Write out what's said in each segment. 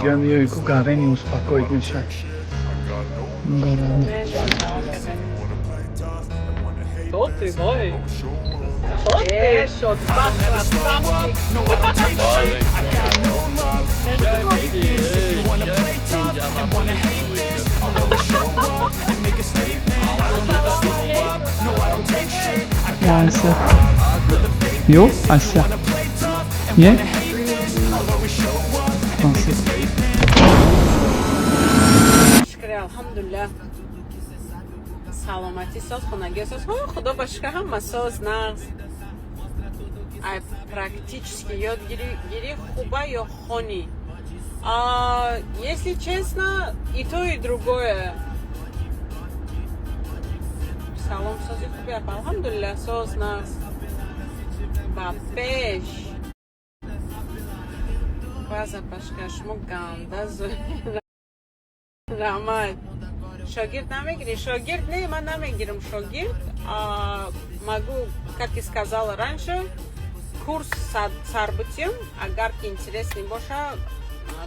Меои ку, гарени успокоить мешавад. Кто ты, мой? Кто ты? Шот, Ася. Ё, Ася. Не? Франциск. Шукр, алҳамдулиллаҳ, саломатӣ соз, хонагӣ соз. Ҳо, худо ба шукр, ҳама соз, нағз. Ай практически ёд гирӣ хуба ё хонӣ? Если честно, и то, и другое. Салом, сози, хуби, алҳамдулиллаҳ, соз, нағз. Ба пеш баъза пашка шумо ганда. Раҳмат. Шогирд намегирӣ? Шогирд не, ман намегирам шогирд. Могу, как и сказала раньше, курс сар бутем, агар ки интересный боша,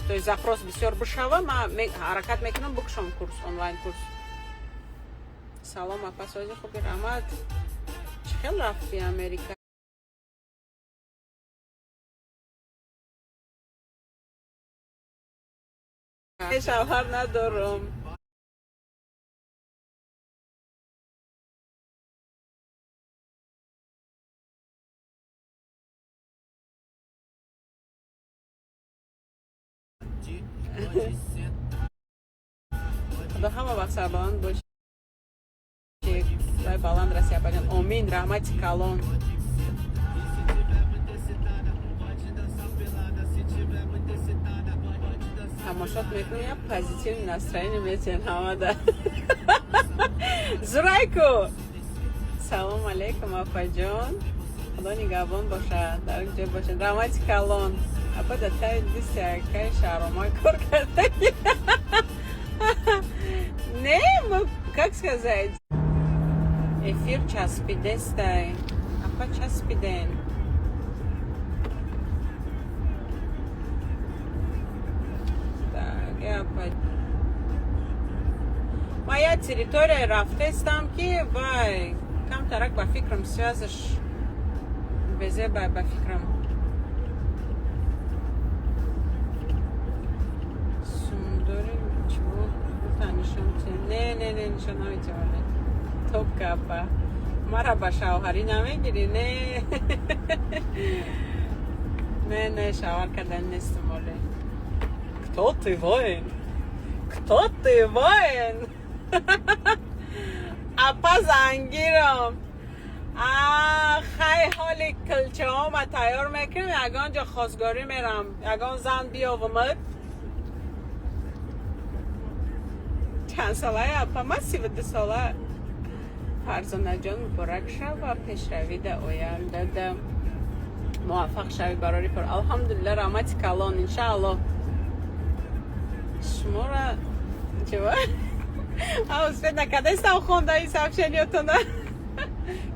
то есть запрос бисёр бишава, ма ҳаракат мекунам бикушам курс, онлайн курс. Салом, апа, сози, хуби, раҳмат. Чӣ хел рафти Америка? Шавҳар надорам. Худо ҳама вақт сарбаланд бошед, худои баланд раси, апаҷон. Омин, раҳмати калон. Тамошот мекунем, як позитивный настроение метиҳен ҳамада. Зурайку, салом алейкум, апаҷон, худо нигаҳбон бошад, дар ҷой бошад. Раҳмати калон, апа. Да таи дисти акаи шаҳрома кор карда не, как сказать, эфир часпидестай, апа, часпиден. Так, апа, моя территория рафтестам, ки вай камтарак ба фикрам связаш безеба, ба фикрам. Сумдори чего нишон? Не, не, не, нишон наметавонед. Топка, апа, мара ба шавҳарӣ намегирӣ? Не, не, не, шавҳар кардан нестам оле. Кто ты, воин? Кто ты, воин? Апа, зангирам. Хай, ҳоли килчаҳома тайёр мекунем, ягон ҷо хостгорӣ мерам, ягон зан биёвамад. Чанд солаи, апа? Ман 32 сола. Фарзонаҷон, муборак шав ва пешравӣ да ояндада муваффақ шавӣ, барори кор. Алҳамдулилла, раҳмати калон, иншааллоҳ. Шуморо чива успеть накардастам хондаи сообщениятона.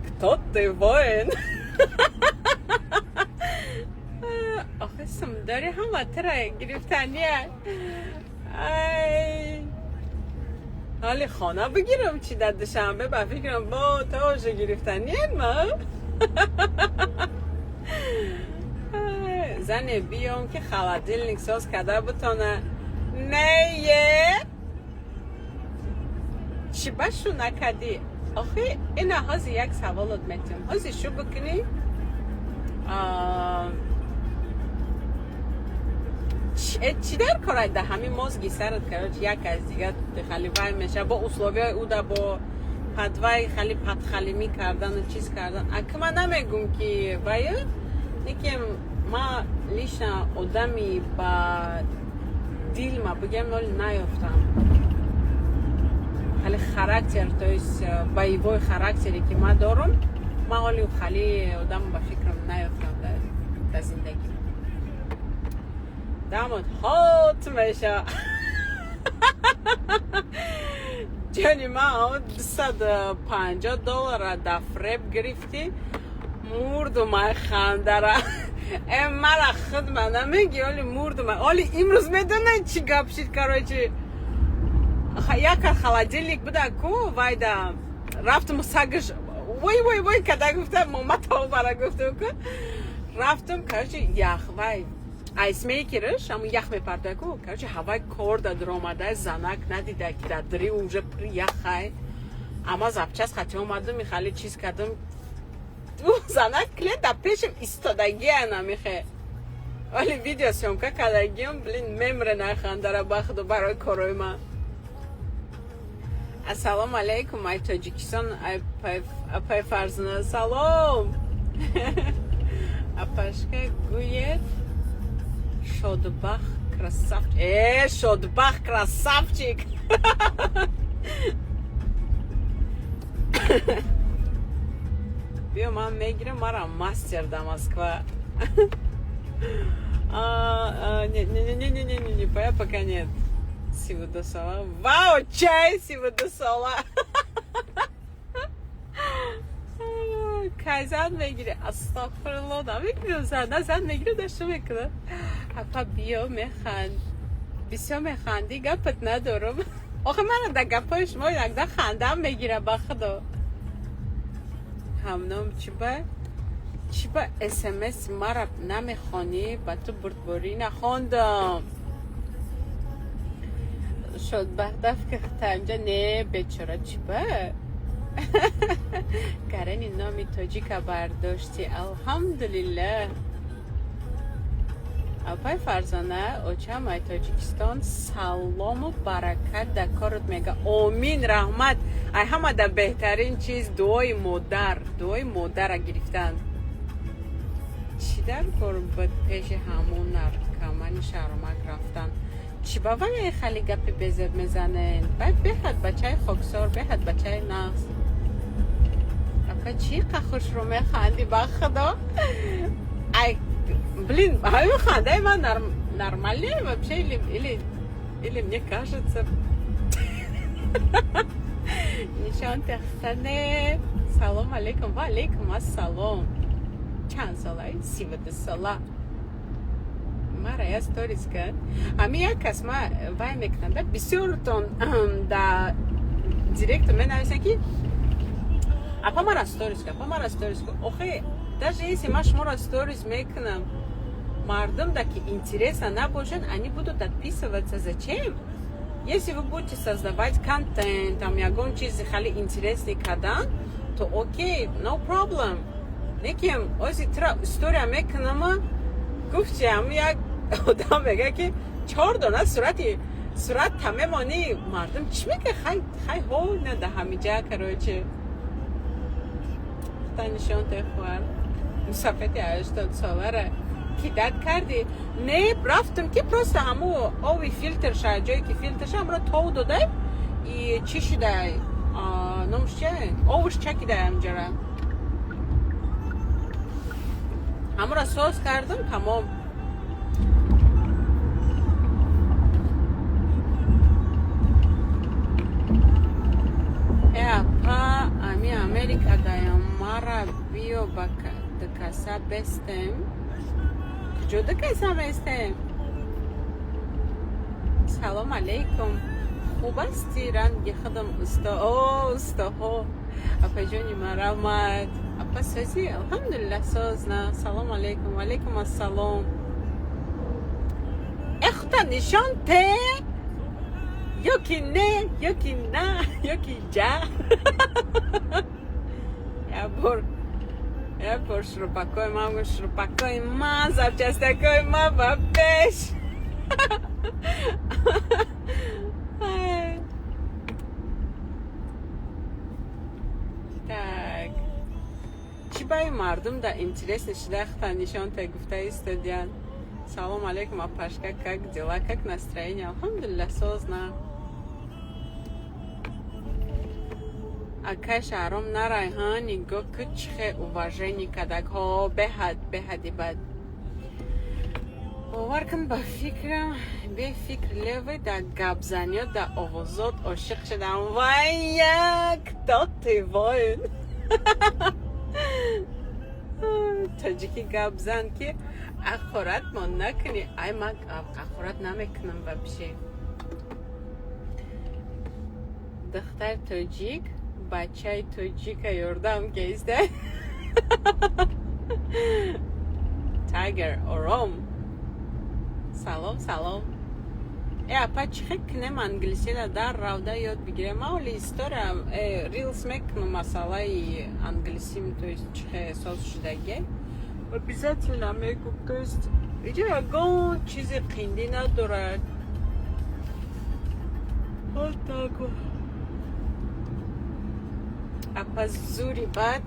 Кто ты, воин? Охи, сумдори ҳама тира гирифтания. Ай, ҳоли хона бигирам чи дар Душанбе, ба фикрам, бо тоже гирифтаниен. Ма зане биём, ки холодильник соз карда бутона. Не, чӣ ба шу накардӣ? Охи, ина ҳозир як саволот метиҳам. Ҳозир шу бикунӣ, чӣ дар корай да ҳамин мозги сарат? Короче, як аз дигар хали вай меша, бо условияи уда, бо падвай хали падхалимӣ кардану чиз кардан. Ака, ман намегум, ки вай лекин ма лично одами ба дилма бигем нол наёфтам. Хали характер, то есть боевой характере, ки ман дорам, ман ҳоли хали одам ба фикрам наёфтам дар зиндагӣ. Дамот ҳот меша, ҷони ман. 250 доллара да фреб гирифтӣ, мурду май хандара. Мара худ ма намеги, оли мурдум. Оли имрӯз медонед, чӣ гап шид, короче. Яка холодильник буда ку, вайда рафтум, сагаш вой вой вой када, гуфта мама бара гуфтам ку. Рафтум, короче, ях вай айсмейкерш ҳамун ях мепарда ку, короче, ҳавай кор да дуромада, занак надида, ки дар дри уже пури яхай. Ама запчас хати омадум, хали чиз кардум, занак клиент дар пешам истодагиана михе. Вале видеосъёмка кардагиам, блин, мемре нахандара бахду барои корои ман. Ассалому алайкум, ай Тоҷикистон, апай Фарзона, салом. Апашка, гӯед, Шодбах красавчик. Шодбах красавчик. Биё, ман мегирам, мара мастер да Москва. Не, не, не, не, не, не, не, пока нет. 32 сола. Вау, чай 32 сола. Кай зан мегири? Астағфирулло, намегирам зан, на зан мегири, дашто мекунам. Апа, биё, механд. Бисёр механдӣ, гапат надорам. Охе, мана дар гапҳои шумо инакда хандам мегира, ба худо. Ҳамном, чиба? Чиба СМС мара намехонӣ? Ба ту бурдборӣ нахондам. Шодбахтаф ки танҷа не, бечора, чиба? Карени номи тоҷика бардошти, алҳамдулиллаҳ. Апай Фарзона, очам ай Тоҷикистон салому баракат дар корот мега. Омин, раҳмат. Ай ҳама да беҳтарин чиз дуои модар, дуои модара гирифтан. Чӣ дар кор буд пеши ҳамун наркомани шаромак рафтан? Чӣ ба вай хали гапи безеб мезанен? Баъд беҳад бачаи хоксор, беҳад бачаи нағз. Апа, чӣ қа хушрӯ механдӣ, ба худо? Ай, блин, ҳамин хандаи ман нормальный вообще или мне кажется? Нишон тахтане. Салом алейкум, ва алейкум ассалом. Чанд солаи? 32 сола. Мара я сторис кард. Ҳамин як кас ма вай мекунам, да бисёртон да директор менависем, ки апа, мара сторис кун, апа, мара сторис кун. Охе, даже если ма шуморо сторис мекунам, мардум да ки интереса набошанд, они будут отписываться. Зачем? Если вы будете создавать контент, там ягон чизи хали интересный кардан, то окей, no problem. Лекин ози тра история мекунама, гуфти ҳам як одам мега, ки чор дона сурати сурат та мемонӣ, мардум чӣ мега? Хай хай, ҳо, на да ҳамиҷа, короче, та нишон техуар мусафети 80 солара кидать кардӣ? Не, рафтам, ки просто ҳаму ови филтр ша, ҷое ки филтр ша, ҳамро тов додай и чӣ шудай, номш чия, овуш чакидай, ҳамҷара ҳамуро соз кардам, тамом. Э, апа, ами Америка даям, мара биё, ба дукаса бестем. Куҷо дукаса бестем? Салом алейкум, хуб ҳасти? Ранги худам усто. О, устоҳо, апаҷони ман, раҳмат. Апа, созӣ? Алҳамдулиллаҳ, соз. На, салом алейкум. Алейкум ассалом. Эхта нишон те, ё ки не, ё ки на, ё ки ҷа. Як бор шурупакои ман гуфт, шурупакои ман, запчастакои ман ба пеш. Ай. Так, чӣ баи мардум да интересно шуда, хта нишон те гуфта истодиян. Салом алейкум, апашка, как дела, как настроение? Алҳамдулиллаҳ, созна. Акай Шаҳром, нарай, ҳа, нигоҳ ку, чӣ хе уважение кардак. Ҳо, беҳад, беҳади бад. Бовар кун, ба фикрам бефикр левый дар гапзаниё, дар овозот ошиқ шудам. Вая, кто ты, воин? Тоҷикӣ гап зан, ки ҳақоратмон накунӣ. Ай, ман ҳақорат намекунам вообще. Духтар тоҷик бачаи тоҷика ёрдам кеста. Тайгер, ором. Салом, салом. Э, апа, чӣ хел кунем, англисиро дар равда ёд бигирем? Ма оли история рилс мекунам, масъалаи англисим, то есть чӣ хел соз шудагӣ, обязательно мегум. То есть иҷо ягон чизи қиндӣ надорад. Вот так вот. Апа, зури бад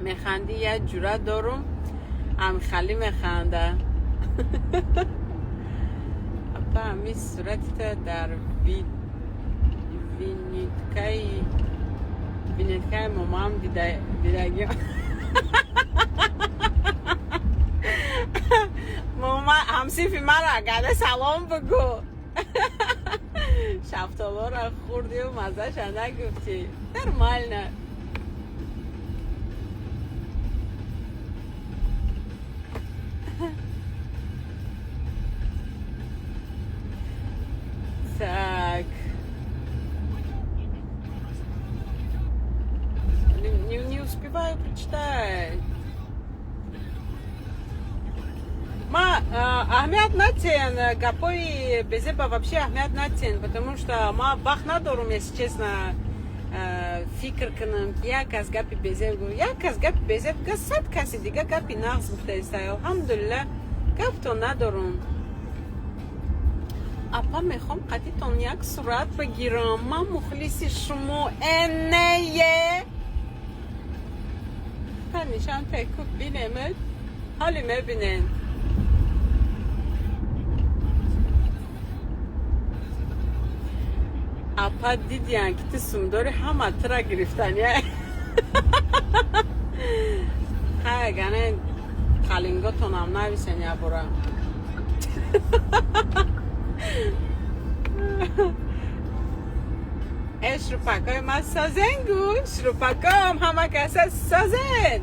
механдӣ, як ҷура дорум, амхалӣ механда. Апа, ҳами суратита дар винеткаи момам дидагим. Мома ҳамсинфи маро агада салом бигӯ. Шафтолоро хӯрдию маззаша нагуфтӣ. Нормально. Так. Не, не успеваю прочитать. Ма аҳамият натен, гапои безеба вообще аҳамият натен, потому что ма вақт надорум, если честно, фикр кунам, ки як кас гапи безеб гуфт, як кас гапи безеб га, 100 каси дига гапи нағз гуфтаиста. Алҳамдулилла, гаптон надорум. Апа, мехоҳам қатитон як сурат бигирам, ман мухлиси шумо. Энее та нишон текуб бинемед, ҳоли мебинен. Апа, дидиян, ки ту сумдори, ҳама тура гирифтания. Хай, гане қалинготонам нависен ябора. Э, шрупакои ма созен гу, шрупаком, ҳама каса созен.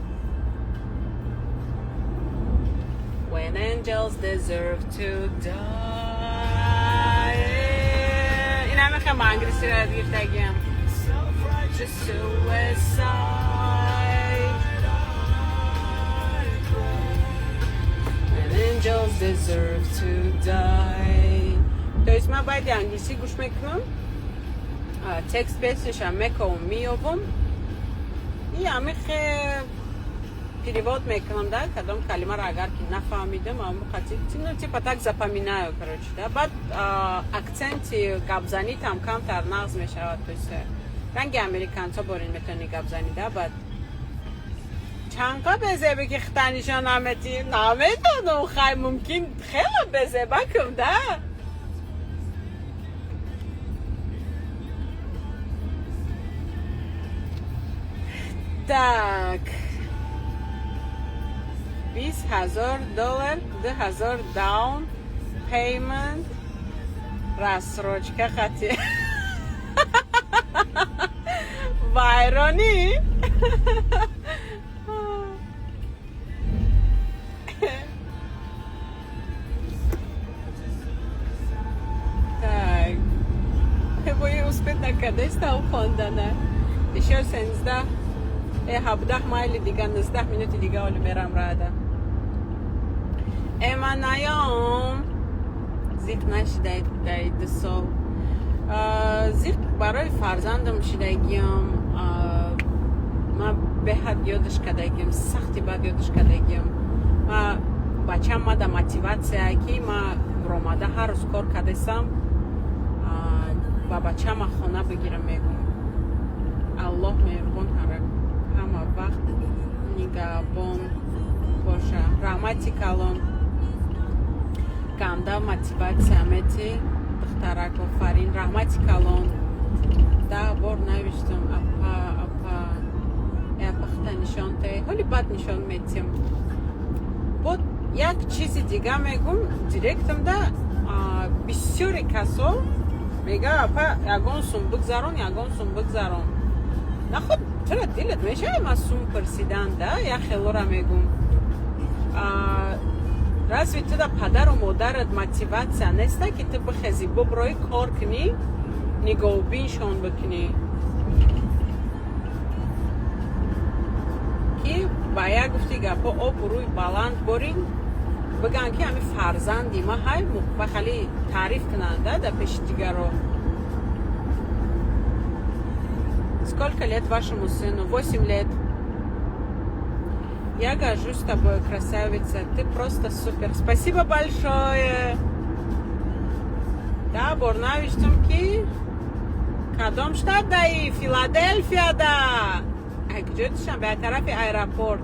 When angels deserve to die. این همه خیلی من انگلیسی رو یاد گرفتگیم. Just suicide. When angels deserve to die. То есть ман бояд англисӣ гӯш мекунам, текст песнеша мековум, меёбум и амихе перевод мекунам, да, кадом калимаро агар ки нафаҳмидам, амқати, ну, типа так запоминаю, короче, да. Баъд акценти гапзанитам камтар нағз мешавад, то есть ранги американцо борин метавонӣ гап занӣ, да. Баъд чанқа безебе, ки хитанишон наметӣ, наметонам. Хай, мумкин хеле безебакам, да. Так, 20 000 доллар, 2000 down payment, рассрочка хати вайронӣ. Так, бои успеть накардастам хондана. Ещё 13, 17 майли дига, 19 минути дига, оли мерам рада. Э, ман наём, зиқ нашидай дай 2 сол. Зиқ барои фарзандам шидагиам. Ман беҳад ёдаш кардагиам, сахти бад ёдаш кардагиам. Ма бачам мада мотиватсия, ки ма ромада ҳар рӯз кор кардасам, ба бачама хона бигирам, мегум. Аллоҳ меҳрубон, ҳама вақт нигаҳбон боша. Раҳмати калон, ганда мотиватсия мети, духтарак, офарин, раҳмати калон. 10 бор навиштам, апа, апа. Э, апа, хита нишон те, ҳоли баъд нишон метиҳам. Бод як чизи дига мегум, директамда бисёре касо мега: «Апа, ягон сум бигзарон, ягон сум бигзарон». Наход, чара дилат мешавад ман сум пурсидан, да? Як хелора мегум. Разве ту да падару модарат мотивация неста, ки ту бихези, буброи, кор кунӣ, нигоҳубиншон бикунӣ, ки ба як гуфти гапҳо обу рӯи баланд борин, бигӯянд, ки ҳами фарзанди ма ҳай, ва хали таъриф кунанда дар пеши дигаро? Сколько лет вашему сыну? 8 лет. Я горжусь тобой, красавица. Ты просто супер. Спасибо большое. Да, бор навиштум, ки кадом штат даи? Филаделфияда. Ай куҷо Душанбе? Ай тарафи аэропорт.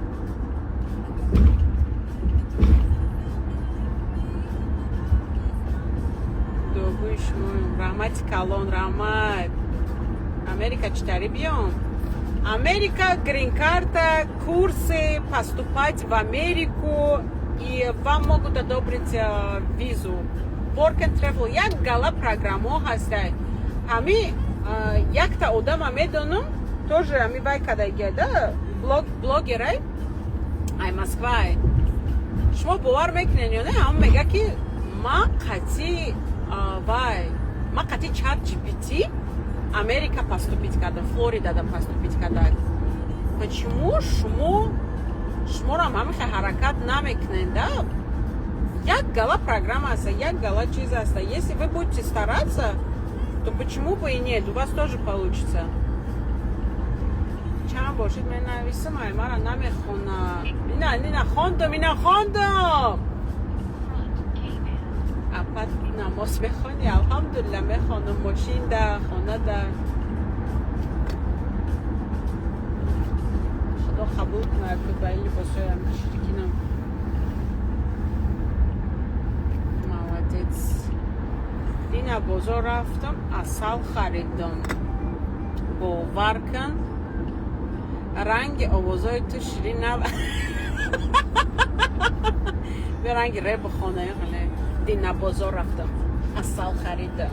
Дугӯи шумо, раҳмати калон, раҳмат. Америка читари биём? Америка, грин-карта, курсы, поступать в Америку, и вам могут одобрить визу. Work and travel, як гала программаҳо ҳастай. Ҳами якта одама медонам, тоже ҳами вай кадагия блог, блогерай, ай Москвай. Шумо бовар мекунед ё не, ҳама мега, ки ма қати вай, ма қати чат GPT Америка поступить кардам, Флоридада поступить кардам. Почему шуморам ҳамихе ҳаракат намекунед, да? Як гала программа аста, як гала чиз аста. Если вы будете стараться, то почему бы и нет, у вас тоже получится. Чанд бошид менависам, ай мара намехона. Ина, ина хондам, ина хондам. Апа, намоз мехонӣ? Алҳамдулилла, мехонам, мошинда, хонада. Худо қабул кунад, ба ин либосҳоям чиркинам. Молодец. Дина бозор рафтам, асал харидам. Бовар кун, ранги овозои ту ширин наб. Бе ранги реп бихона. Дина бозор рафтам, асал харидам,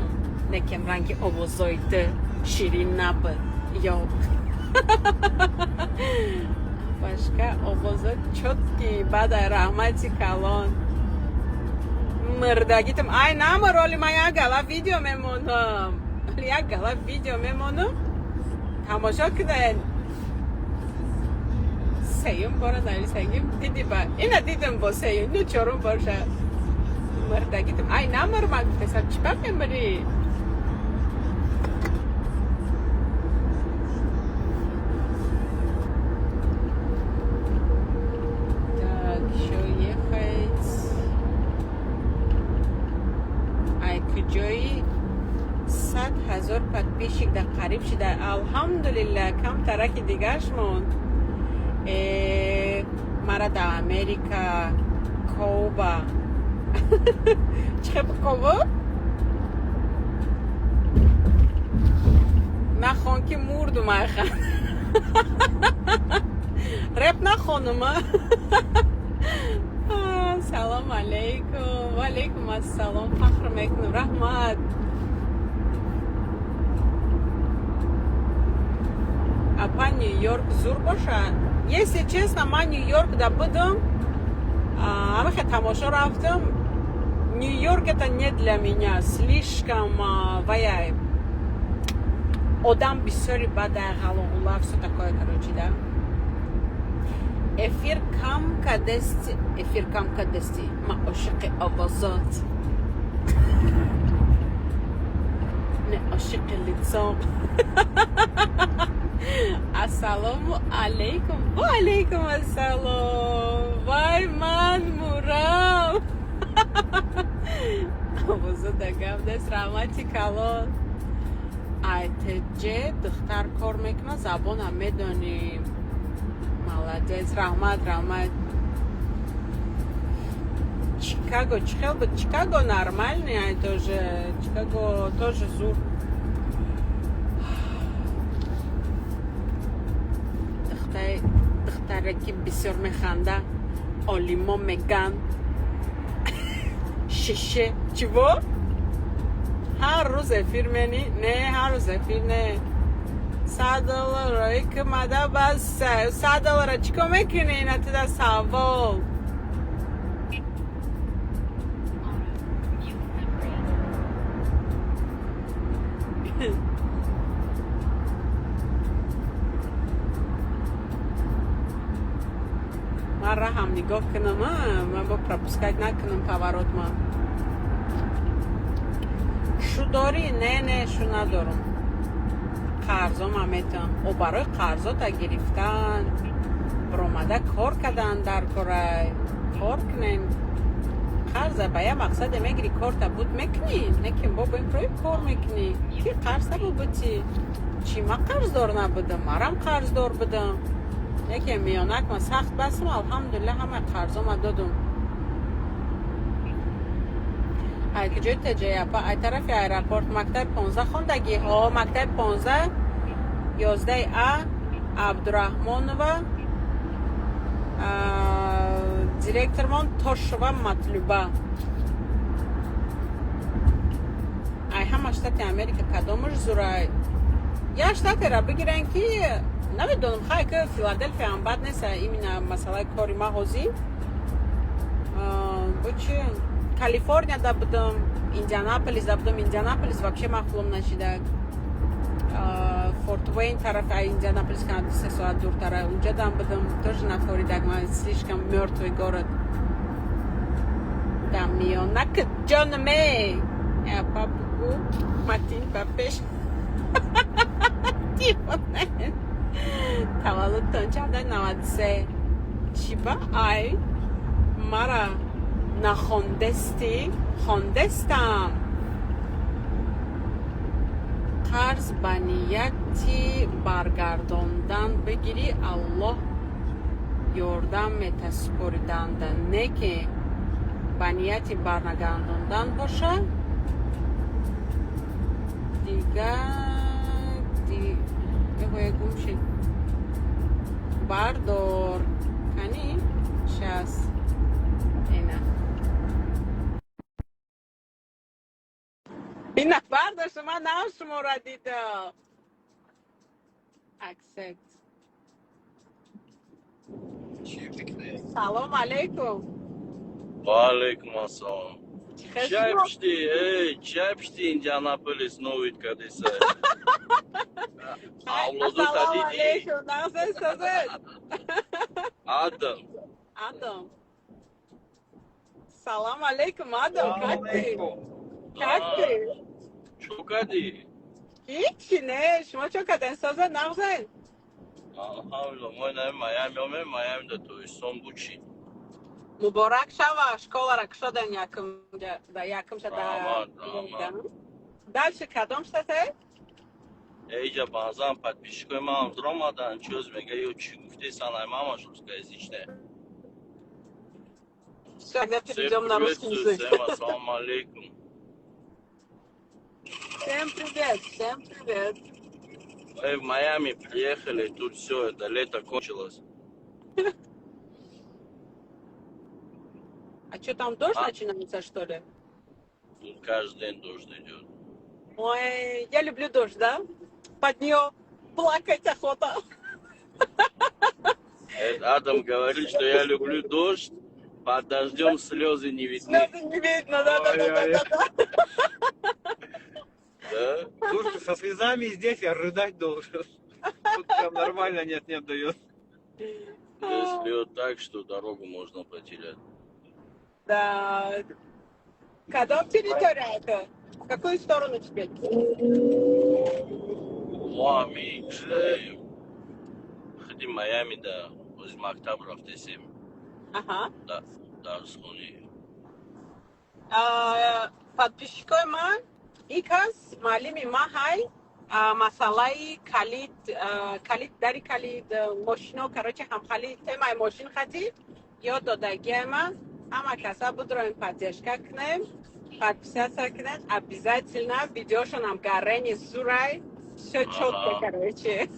некем ранги овозои ту ширин набуд. Ё башка овозо чёткий бада, раҳмати калон. Мирдагитам, ай намр, оли ман як гала видео мемонам, як гала видео мемонам, тамошо кунед. Сеюм бора нависагим, диди ба ина дидам, бо сеюм ну чорум борша. Мирдагитам, ай намр, ма гуфтесам, чӣ ба мемирӣ? Так, еще ехать. Ай куҷои 100 000 подписчик дар қариб шида? Алҳамдулилла, камтараки дигаш монд. Мара дар Америка коба чӣ хел коба нахон, ки мурдум, айхан реп нахонума. Салом алейкум. Ваалейкум ассалом, фахр мекунам, раҳмат. Апа, Нью-Йорк зур бошад? Если честно, ман Нью-Йорк да будам, ҳамахе тамошо рафтам. Нью-Йорк это не для меня, слишком ваяй, одам бисёри бадай, ғалоғула, всё такое, короче, да. Эфир кам кадести, эфир кам кадести, ма ошиқи овозот не, ошиқи лицом. Ассалому алейкум. Ва алейкум ассалом. Вай, ман мурам. Овозо да гап нест, раҳмати калон. Айтж духтар кор мекунад, забонам медонӣ. Молодец, раҳмат, раҳмат. Чикаго чӣ хел буд? Чикаго нормальный, ай тоже Чикаго тоже зур. Духтаре ки бисёр механда, олимо меган шише. Чего? Ҳар рӯз эфир мени? Не, ҳар рӯз эфир не. 100 доллар ки мада, бас, 100 доллара чӣ кор мекунӣ? Ина туда савол. Ман раҳам нигоҳ кунам, ман бо пропускать накунам поворот ма. Шу дорӣ? Не, не, шу надорам. Қарзо ман метавонам. О, барои қарзота гирифтан, биромада кор кардан дар корай. Кор кунем. Қарза ба як мақсаде мегирӣ, корта буд мекунӣ, не ки бо ин прои кор мекунӣ. Ки қарз набуд бути? Чӣ, ман қарздор набудам, марам қарздор будам. Яке миёнак ман сахт бастам, алҳамдулилла, ҳамаи қарзома додум. Ай куҷои таҷаяпа? Ай тарафи аэропорт. Мактаби 15 хондагӣ? Ҳо, мактаби 15, 11 А, Абдураҳмонова, директормон Тошова Матлуба. Ай ҳама штати Америка кадомаш зурай? Як штатера бигирен, ки намедонам, хай, ки Филаделфия ҳам бад нест, именно масъалаи кори ма ҳозир. Бо чи, Калифорнияда будам, Индианаполисда будам. Индианаполис вообще махлум нашидак. Форт Уэйн тарафи Индианаполис кана 2-3 соат дуртара, унҷадам будам, тоже нафоридак ма, слишком мёртвый город. Да миёнак ҷонме апа, бугу матин ба пеш дивона. Таваллудтон чанда? 93. Чӣ ба ай мара нахондестӣ? Хондестам. Қарз ба нияти баргардондан бигирӣ, Аллоҳ ёрдам мета супориданда, не ки ба нияти барнагардондан боша, дига егоя гум шид. Бардор кани, щас, ина ина бардошта, ман нав шуморо дидам. Accept. Салом алейкум. Ва алейкум ассалом. Чӣ Чай шумо? пишти, эй, чай пишти, Индианаполис новид кадеса. Авлоду Ассалому тадиди. алейкум. Нағзед, созед? Адам. Адам. Салам алейкум, Адам. Как ты? Как ты? Чо кади? Ҳичи не, шумо чо каден, созед, нағзед? Алҳамдулилла, мо на Майами омем, Майами да Тоҷикистон бучи. Муборак шава, школара кушодан якум да якумша да. Раҳмат, раҳмат. Дальше кадом штате? Эйҷа баъзан подписчикои ман омадан, чӯз мега, ё чӣ гуфтесан, ай мамаш русскоязычная. Всё, тогда Всех перейдем на русский приветствую, язык. всем ассаламу алейкум. Всем привет, всем привет. Мы в Майами приехали, тут все, это лето кончилось. А что, там дождь А? начинается, что ли? Тут каждый день дождь идет. Ой, я люблю дождь, да? Под нее плакать охота. Это Адам говорит, что я люблю дождь, под дождем слезы не видны. Слезы не видно, да, да, да, да, да. Да? Слушай, со слезами здесь я рыдать должен. Тут прям нормально нет-нет дает. Здесь льет так, что дорогу можно потерять. Да. Кадом территория это? В какую сторону тебе? Мо ами худи Майами да ози мактаб рафтесем. Дарсхонӣ. Подписчикои ман, икас муаллими ма ҳай, масъалаи калид, калид, дари калид, мошино, короче, ҳамхали темаи мошин хати ёд додагиай ман. Ҳама каса будроем, поддержка кунем, подписаться кунем обязательно. Видеошонам гарени зурай, все чётко, короче.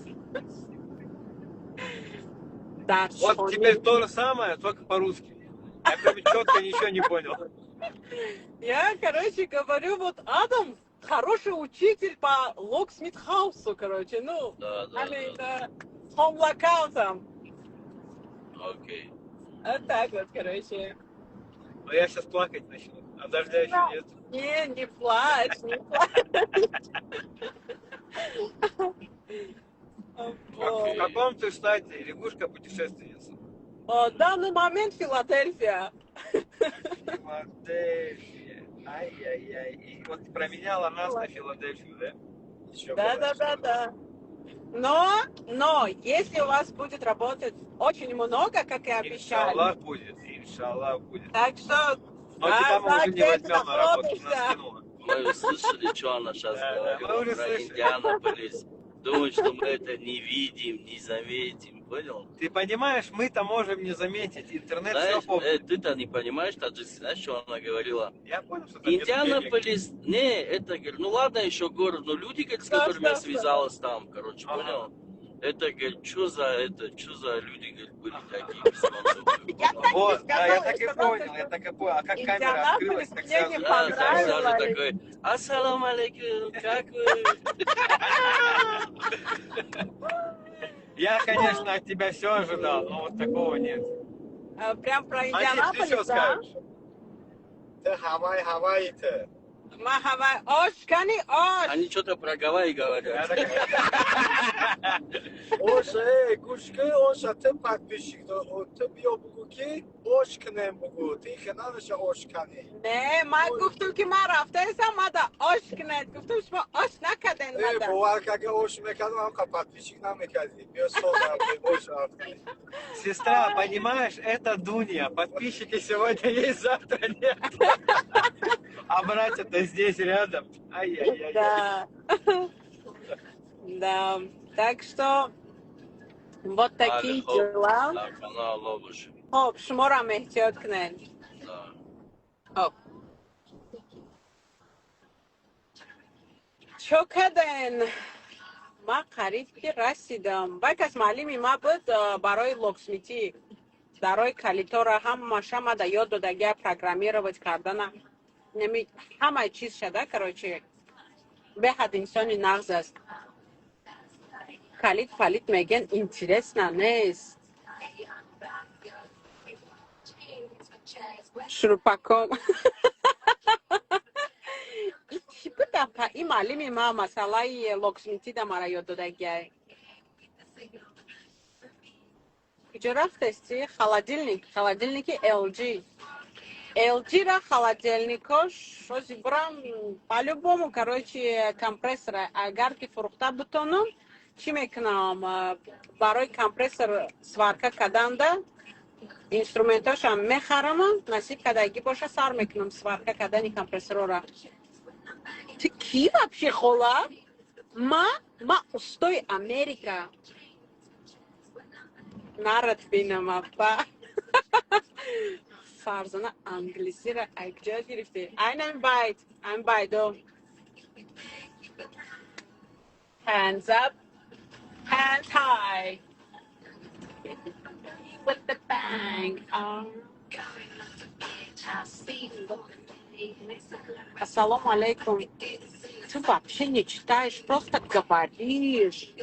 Вот теперь то же самое, только по-русски. Я прям четко ничего не понял. Я, короче, говорю, вот Адам хороший учитель по locksmith house, короче, ну, Да, I mean, да. Home lockout. Окей. Вот так вот, короче. Но я сейчас плакать начну, а дождя еще нет. Не, не плачь, не плачь. каком ты штате, лягушка-путешественница? О, данный момент Филадельфия. Филадельфия. Ай-яй-яй. И вот променяла нас на Филадельфию, да? Еще Да, была да, да, что-то. Да. Но если у вас будет работать очень много, как и обещали, Иншаллах будет, иншаллах будет. Так что Но да, тебя мы да, уже не где ты возьмем на работу, ты нас находишься? кинула. Мы услышали, что она сейчас Да, да, мы говорила уже про слышали. Индианаполис. Думают, что мы это не видим, не заметим. Понял? Ты понимаешь, мы-то можем не заметить, интернет все Знаешь, помнит. ты-то не понимаешь, таджикский, знаешь, что она говорила? Я понял, что там нету денег. Индианаполис, не, это, говорит, ну ладно, еще город, но люди, говорит, с Что, которыми я что, что? связалась там, короче, понял? Это, говорит, что за люди, говорит, были такие беспонтовые. Я так не Вот, да, я сказала, так я и сказала, понял, я что так и понял. А как камера Индианаполис открылась, так мне сразу не же Да, так сразу понравилось. Такой: «Ассаламу алейкум, как вы?» Я, конечно, от тебя все ожидал, но вот такого нет. А, прям про Азиз, ты Индианаполис, что да? скажешь? Ты Хавай, Хавай ты. Ма Хавай, ош, кани ош. Они что-то про Гавайи Я говорят. Ош, эй, гӯш ки, оша ты подписчик, ту биё бугу ки ош кунем бугу. Ты хе ош кани. Не, ма гуфтум ки ма рафтаесам, ма да ош кунед. Гуфтум шумо ош накарден Эй, мада. Бовар ка, агар ош мекардам, ҳамқа подписчик намекардӣ. Биё соз рафтем, ош рафтем. Сестра, понимаешь, это Дуня. Подписчики сегодня есть, завтра нет. А братья-то здесь рядом. Ай-яй-яй. Да. Да. Так что вот такие Али, хоп, дела. Так, она лобыш. Хоп, шумора меҳтиёт кунед. Да. Хоп. Чо карден? Ма қариб ки расидам. Бай кас муаллими ма буд барои locksmith ӣ. Дарои калитора ҳамаша ма да ёд додагия программировать кардана. Неми ҳамаи чиз шада, короче. Беҳад инсони нағз аст. Калит палит мегӯян, интересно нест. Шурупаком. И чӣ буд апа? И муаллими ма масъалаи locksmith ӣ да мара ёд додагиай. Куҷо рафтести? Холодильник, холодильники LG. LG ра холодильникош ози бурам по-любому, короче, компрессора. Агар ки фурӯхта бутонам, чӣ мекунам? Барои компрессор сварка карданда инструментошам мехарам, насиб кардагӣ боша, сар мекунам сварка кардани компрессорора. Ту кӣ вообще, хола? Ма устои Америка. Нарад бинам, апа. Фарзона англисиро акҷо гирифтӣ? Айнан байт, айн байдо. Hands up, hands high. With the bang. Ассаламу алейкум. Ты вообще не читаешь, просто говоришь.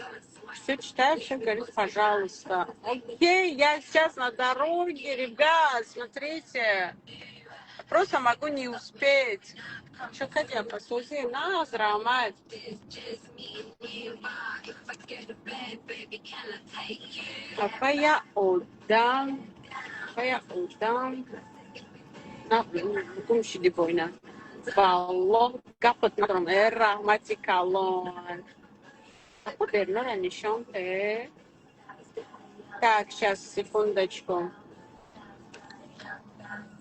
Все читаю, все говорит, пожалуйста. Окей, я сейчас на дороге, ребят, смотрите. Просто могу не успеть. Что хотя посузи, на, мать. Папа, я отдам. Папа, я отдам. На, гум шиди бойна. Валлоҳ, гапат надорам. Э, раҳмати калон. Апа, Бернара нишон те. Так, сейчас, секундочку.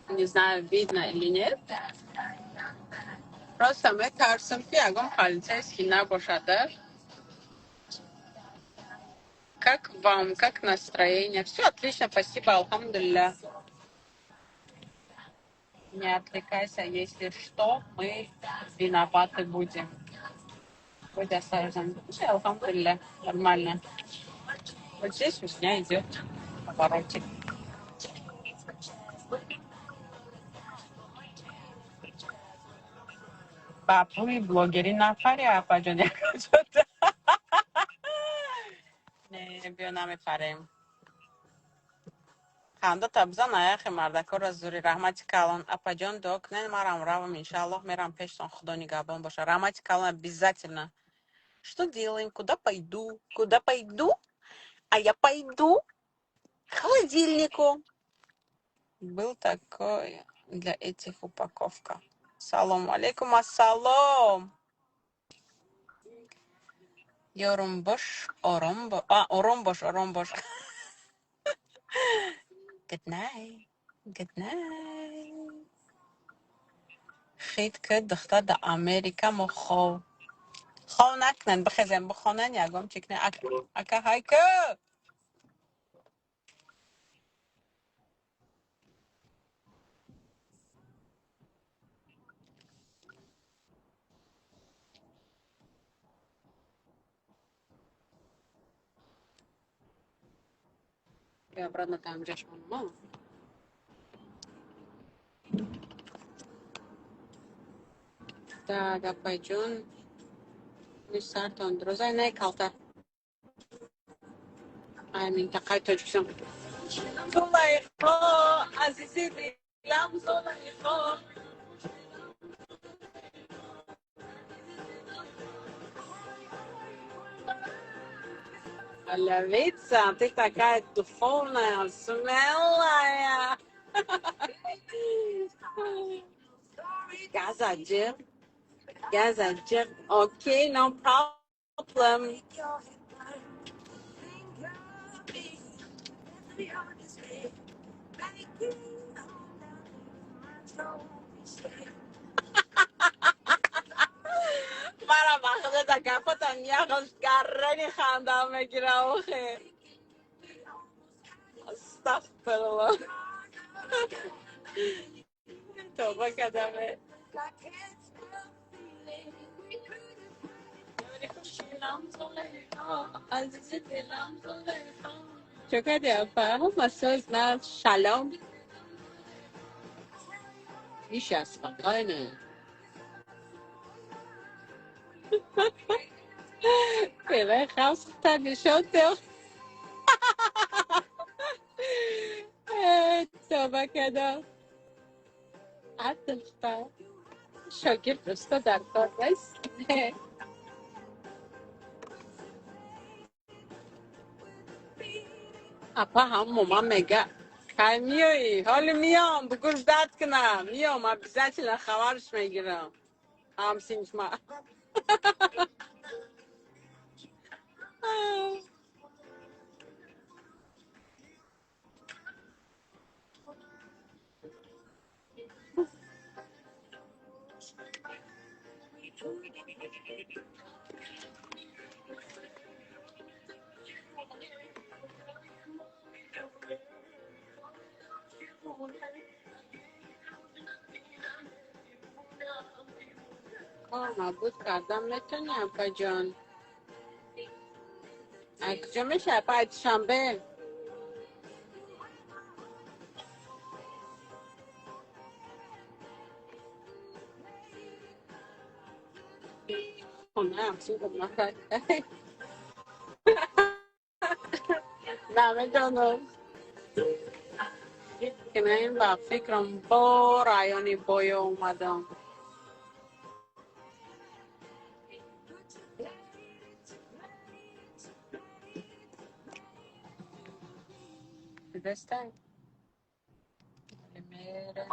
Не знаю, видно или нет. Просто метарсам ки ягон полицейский набошад, да? Как вам, как настроение? Все отлично, спасибо, алхамдулилля. Не отвлекайся, если что, мы виноваты будем. Будь осторожен. Все, алхамдулилля, нормально. Вот здесь у меня идет поворотик. Ба пули блогерӣ нафаре, апаҷон, якҷода. Не, биё, намефарем. Ханда табзан аяхи мардакора зури. Раҳмати калон, апаҷон, дуо кунед, марам равам, иншааллоҳ, мерам пештон, худо нигаҳбон боша. Раҳмати калон, обязательно. Что делаем? Куда пойду? Куда пойду? А я пойду к холодильнику. Был такой для этих упаковка. Салом алейкум, ассалом. Ёрум бош, ором бо... А, ором бош, ором бош. Good night. Good night. Хит ки духтар дар Америка мо хов. Хов накунен, бихезен, бихонен, ягон чӣ кунен. Ака ҳайку! Я обратно там ҷашмонам. Так, апайҷон, сартон дурозай не калта. Ай минтақаи Тоҷикистон. Зулайхо, азизи дилам, Зулайхо. Левица, ты такая духовная, смелая. Газаджир, Газаджир. Okay, no problem. Мара ба худата гапатам яхш гаррани хандам мегира охе. Астағфируллоҳ. Тавба кардаме. Чо кардӣ апа? Ҳама соз на шалом. Иш спокойно. Певай хавста нишон дел. Тавба кардам. Адилта. Шогирд уста дар кор нест. Апа ҳам мама мега кай миёӣ? Ҳоли миём, бугӯ ждать кунам. Миём, обязательно хабарш мегирам. Ҳамсинфма. Кор набуд кардам метавонӣ, апаҷон? Ай куҷо мешавӣ, апа? Ай Душанбе? Хонаам синф накард. Намедонам. Кинаим ба фикрам бо райони боё омадам. Дидастай? Мерем.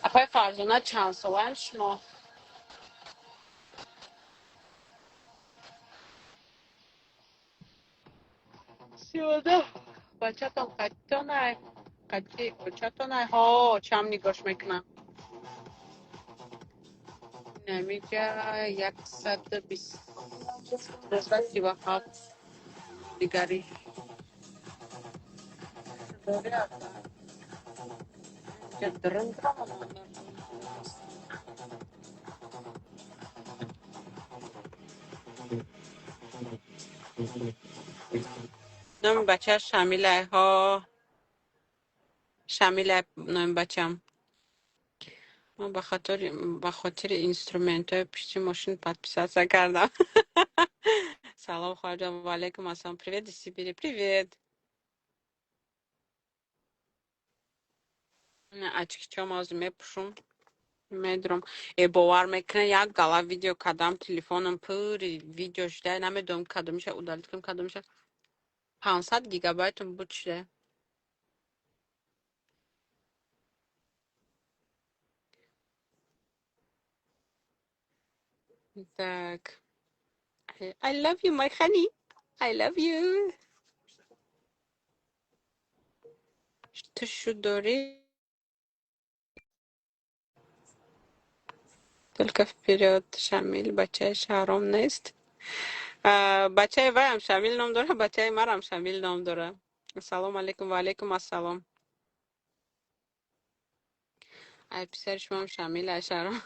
Апай Фарзона, чанд солаем шумо? 32. Бачатон қаттонай? Қатти очатонай? Ҳо, чам нигоҳш мекунам. Намиҷа 120 37 дигари. Дори апа. Дрын. Номи бача Шамилай ҳо. Шамилай номи бачам. Ман ба хотири инструментҳои пишти мошин подписаться кардам. Салом, хоҳарҷон, ва алейкум ассалом. Привет из Сибири. Привет. Очки чом ҳозир мепӯшум, медурам. Э, бовар мекунед, як гала видео кардам, телефоном пури видео шуда, намедонам, кадомиша удалить кунам, кадомиша. 500 гигабайтам буд шуда. Так. I love you, my honey. I love you. Ту шу дорӣ? Только вперед, Шамил, бачаи Шаҳром нест. Бачаи ваям Шамил ном дора, бачаи марам Шамил ном дора. Ассалому алайкум, ва алайкум ассалом. Ай, писари шумам Шамил, ай Шаҳром.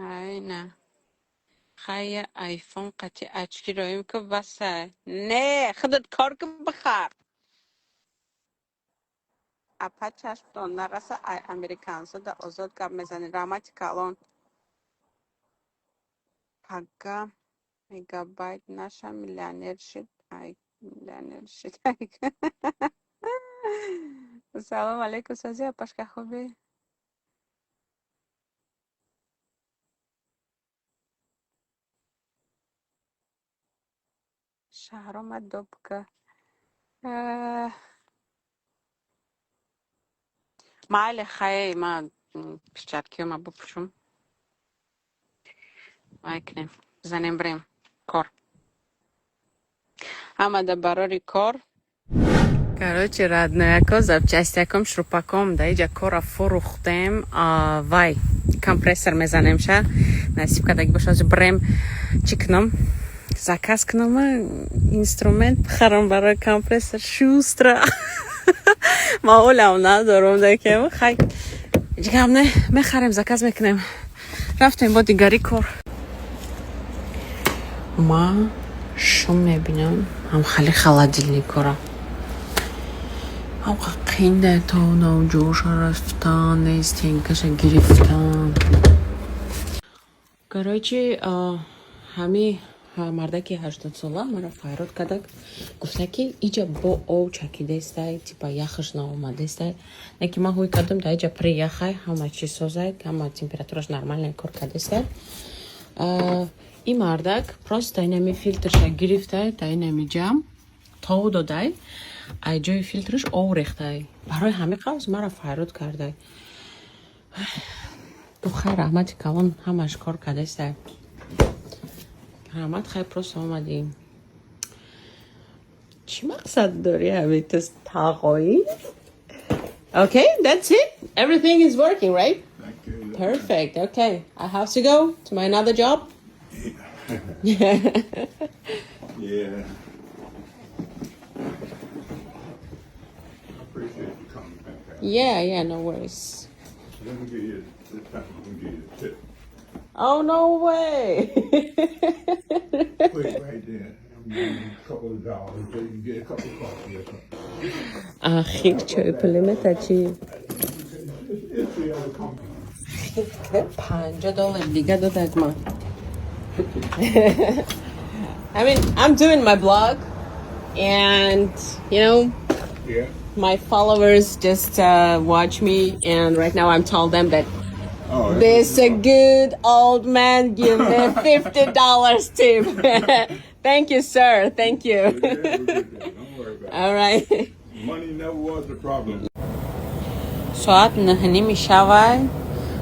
Ай, на. Хая, айфон қати очки роим ки васа. Не, худат кор кун, бихар. Апа, чашмтон нараса, ай американсо да озод гап мезанед. Раҳмати калон. Пага мегабайт наша миллионер шид. Ай, миллионер шид. Салом алейкум, сози, апашка, хубӣ? Шаҳрома добка. Майли, хай, ма перчаткиёма бупӯшум. Вай кунем. Бизанем, бирем кор. Ҳамада барори кор. Короче, роднояко, запчастяком, шурупаком да иҷа кора фурӯхтем. Вай, компрессор мезанем ша. Насиб кардаги боша, ҳозир бирем, чӣ кунам? Заказ кунам, инструмент бихарам барои компрессор шустро. Ма ҳолам надорам, дакем. Хай, ҳеҷ не, мехарем, заказ мекунем. Рафтем бо дигари кор. Ма шум мебинам, ҳам хали холодильникора. Ҳамқа қинда то навҷоша рафтан, стенкаша гирифтан. Короче, ҳами мардаки 80сола маро файрод кардак, гуфта ки иҷа бо ов чакидестай, типа яхаш наомадестай. Не ки ман ҳуй кардам, да иҷа при яхай, ҳама чиз созай, ҳама температураш нормально кор кардестай. Ин мардак просто инами филтрша гирифтай, да инами ҷам тов додай, ай ҷои филтраш ов рехтай. Барои ҳамин қавз маро файрод кардай. Гуфт, хай, раҳмати калон, ҳамаш кор кардестай. Раҳмат, хай, просто омадӣ. Чӣ мақсад дорӣ, ҳамин ту тағоӣ? Okay, that's it. Everything is working, right? Thank you. Perfect. Okay. I have to go to my another job. Yeah. I appreciate you coming back out. Yeah, no worries. Let me give you, this time I'm gonna give you a tip. Oh, no way. Put it right there. I'm giving you a couple of dollars so you can get a cup of coffee or something. Ахир чой пулимета чӣ? It's the other company. 50 доллар дига додак ма. I mean, I'm doing my blog and my followers just watch me, and right now I'm telling them that Oh, this a good old man give me $50 tip. Thank you, sir. Thank you. Yeah, we'll get there. Don't worry about All right. it. Money never was the problem. Соат 9:30 шавай,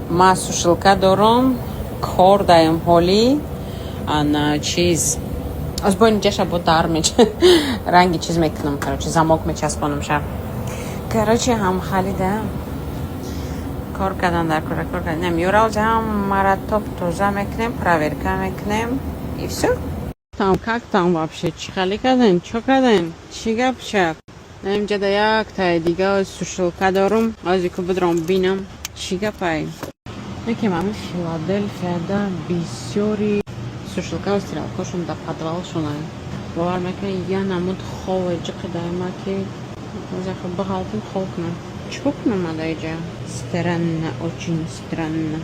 ма сушилка дорум, кор даем ҳолӣ. Ана чиз аз бо инҷаша бо дар меч ранги чиз мекунам, короче, замок мечаспонам ша. Короче, ҳам халида кор кардан дар кора кор кардан. Юралҷа ҳамара топ тоза мекунем, проверка мекунем и всё. Там как там вообще, чӣ хали кардем, чо кардем, чӣ гап шад? Инҷа як таи дига сушилка дорум, ози ку бидром бинам чӣ гапай. Якем ами Филаделфияда бисёри сушилка стиралкошон да подвалшона. Бовар мекунед, я намуд хове ҷиқидаема, ки бағалтим, хов кунам. Чӣ кор кунам ма дар иҷа? Странно, очень странно.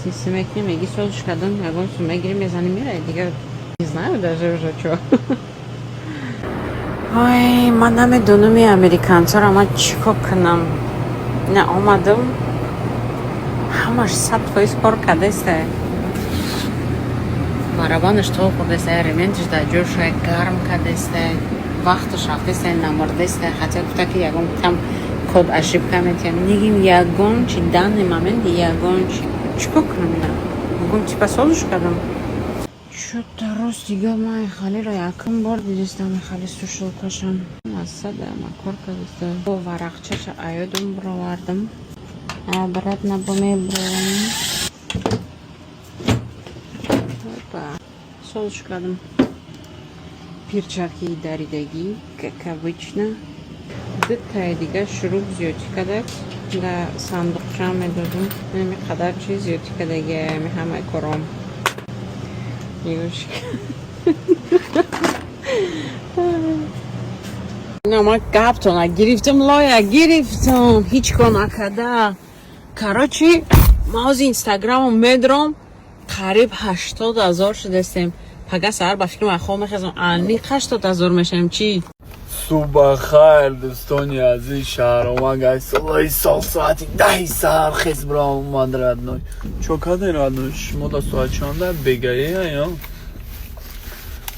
Сиси мекунем, меги созиш кардам, ягон сум мегирим, мезанем, мерай дигар. Не знаю даже уже чё. Ой, ман намедонам и американцоро ман чӣ кор кунам. На омадам, ҳамаш 100% кор кардеста. Барабанаш то хӯрдеста, рементиш дар ҷоша, гарм кардеста, вақташ рафтеста, намурдеста. Хотя гуфта, ки ягон там код ошибка метиҳам. Нигим, ягон чи, данный момент ягон чи. Чӣ кор кунам ина? Бугум, типа созиш кардам. Чё-то рост дига ман халиро якум бор дидистам, хали сушилкашам. Масада ма кор кардиста. Бо варақчаша аёдум бировардам. Обратно бо мебурам. Опа. Созиш кардам. Перчатки даридагӣ, как обычно. Дутаи дига шуруп зиёдӣ кардак. Дар сандуқчаам медодум. Ҳами қадар чиз зиёдӣ кардаги, ҳами ҳамаи кором. Нигоҳ. На ман гаптона гирифтам, лоя гирифтам, ҳеҷ кор накарда. Короче, ман ҳозир инстаграмо медром, қариб 80 000 шудастем. Пага саҳар ба фикри ман хоб мехезам, аниқ 80 000 мешавем, чӣ? Субҳ бахайр, дӯстони азиз. Шаҳромак гайсолаи сол, соати 10-и саҳар хез биромад, родной. Чо кардем, родной? Шумо да соат чанда бегаe я?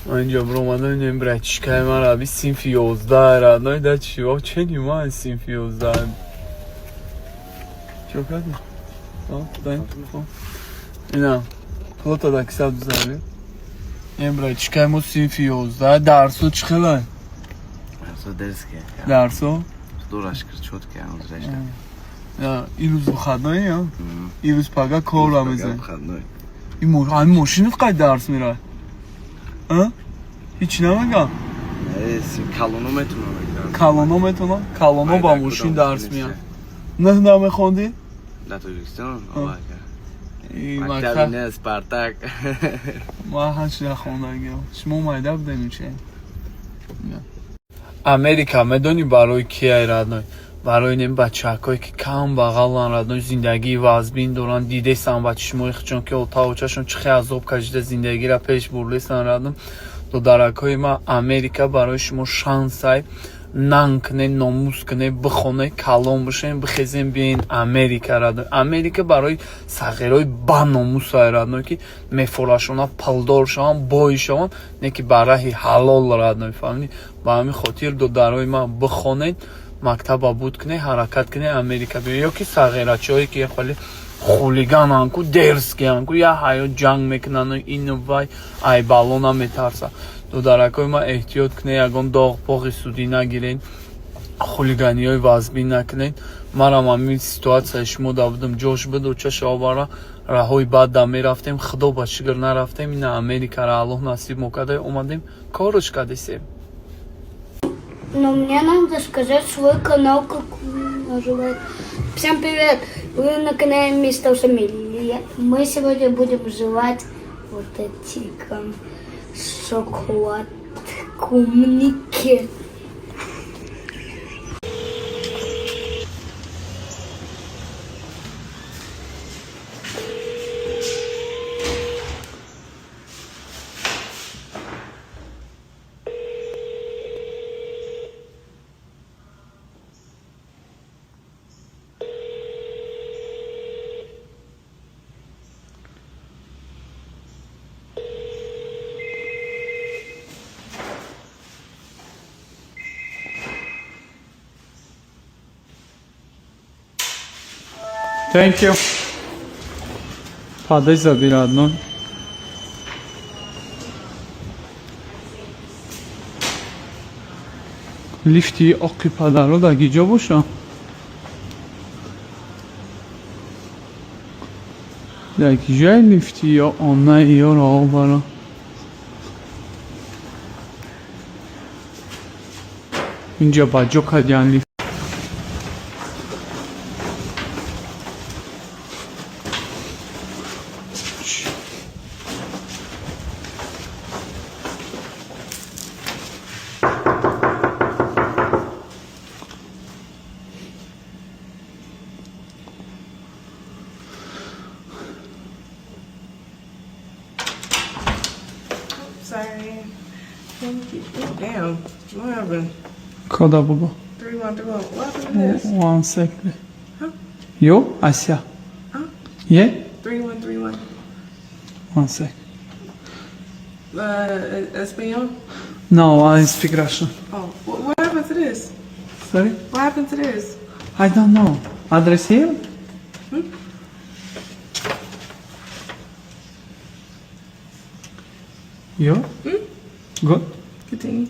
Ман инҷо биромадам, инем братишкаи ман раби синфи 11, родной, да чиво чени ман синфи 11. Чо кардем? Ина пулота да кисаб дузари. Ин братишкаи мо синфи 11, дарсо чӣ хелай? Дарсо? Ирӯз выходной я? Ирӯз пага корра мезанӣ. Ҳамин мошинат қай дарс меравад? Ҳеҷ намегам? Калоно метонам. Калоно метонам? Калоно ба мошин дарс меянд. Нӯҳ намехондӣ? Дар Тоҷикистон? Мактаби не, Спартак. Ман ҳашт нахондагиам. Шумо майда будем че? Америка медонӣ барои кияй, родной? Барои нем бачаҳакое, ки кам бағалан, родной, зиндагии вазбин доранд, дидесанд ба чишмои худшон, ки отаочашон чӣ хел азоб кашида зиндагиро пеш бурдесанд, родной. Додаракҳои ман, Америка барои шумо шансай: нанг кунед, номус кунед, бихонед, калон бишед, бихезен, биёен Америка, родной. Америка барои сағирои баномусай, родной, ки мефорашона пулдор шаванд, бой шаванд, не ки ба раҳи ҳалол, родной, фаҳмидӣ? Ба ҳамин хотир, додарои ман, бихонед, мактаба буд кунед, ҳаракат кунед, Америка биёед. Ё ки сағирачаҳое, ки хеле хулигананд ку, дерзкиянд ку, як ҳаёт ҷанг мекунанд, ину вай, ай бало наметарсад. Додаракҳои ман, эҳтиёт кунед, ягон доғ поғи судӣ нагиред, хулиганиҳои вазбин накунед. Манам ҳамин ситуатсияи шумо да будам, ҷош буд, очаша овара раҳои бад да мерафтем, худо ба шукр, нарафтем. Ина Америкаро Аллоҳ насиб мо карда, омадем, корш кардесем. Но мне надо сказать свой канал, как он называется. Всем привет! Вы на канале Мистер Шамиль. Мы сегодня будем жевать вот эти шоколад кумники. Thank you. Подай забери одну. Лифти оқи падаро дар гиҷо боша? Дар гиҷои лифти ё онаи ёро обара? Инҷа ба ҷо кардиян лифт. Damn. What happened? Кода бугу. 3131. What happened to this? One sec. You? Ася. Yeah? 3131. One sec. Espanol? No, I speak Russian. Oh, what happened to this? Sorry? What happened to this? I don't know. Address here? You? Good. Continue.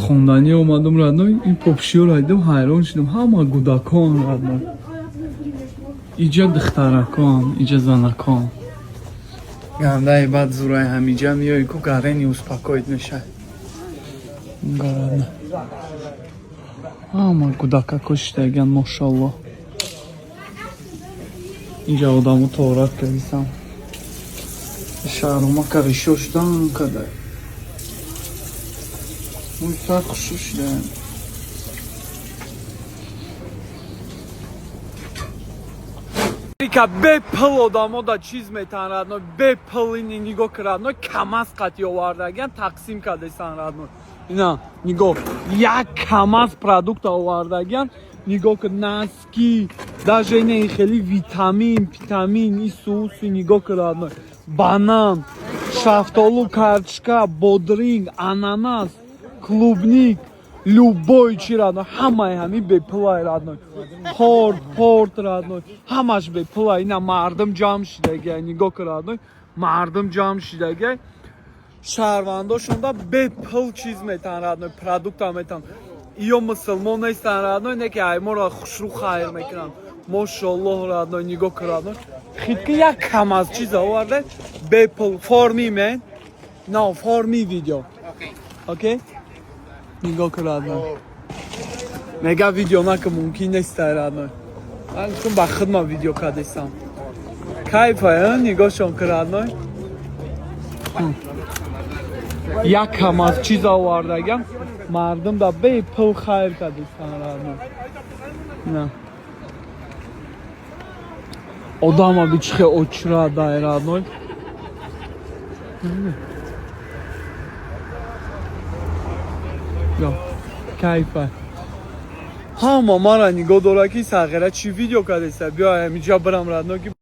Хонданӣ омадам, родной, ин попшиёро дидам, ҳайрон шудам. Ҳама кӯдакон, родной. Иҷа духтаракон, иҷа занакон. Гандаи баъд зураи ҳамиҷа меои ку гарени успокоить мешавад. Родной. Ҳама кӯдакако шидагиан, мошалло. Инҷа одамо тоҳорат кардисам. Шаҳромака ришо шудан када. Мӯи сар хушрӯ шидаем. Ка бепул одамо да чиз метан, родной, бепул. Ини нигоҳ ки, родной, КамАЗ қати овардагиан, тақсим кардесан, родной. Ина нигоҳ, як КамАЗ продукта овардагиан. Нигоҳ ки, носки, даже ина хеле витамин питамин, ису усу. Нигоҳ ки, родной, банан, шафтолу, картошка, бодринг, ананас, клубника, любой чи, родной, ҳамаи ҳами бепулай, родной. Торт порт, родной, ҳамаш бепулай. Ина мардум ҷамъ шидагиай, нигоҳ ки, родной, мардум ҷамъ шидагиай. Шаҳрвандошонда бепул чиз метан, родной, продукта метан. Иё мусулмон нестан, родной, не ки айморо хушрӯ хайр мекунанд, мошоаллоҳ. Родной, нигоҳ ки, родной, хитки як кам аз чиз оварда бепул. For me, man, no, for me video. Okay, нигоҳ ки, родной, мега видео нака, мумкин нестай, родной. Ман гуфтам, ба худма видео кардесам. Кайфа, нигоҳшон ки, родной, як кам аз чиз овардагам, мардум да бепул хайр кардесан, родной. На одама бичихе очра дай, родной. Кайфа. Ҳама мара нигоҳ дора ки сағира чӣ видео кардеса. Биё ҳамиҷа бирам, родной, ки.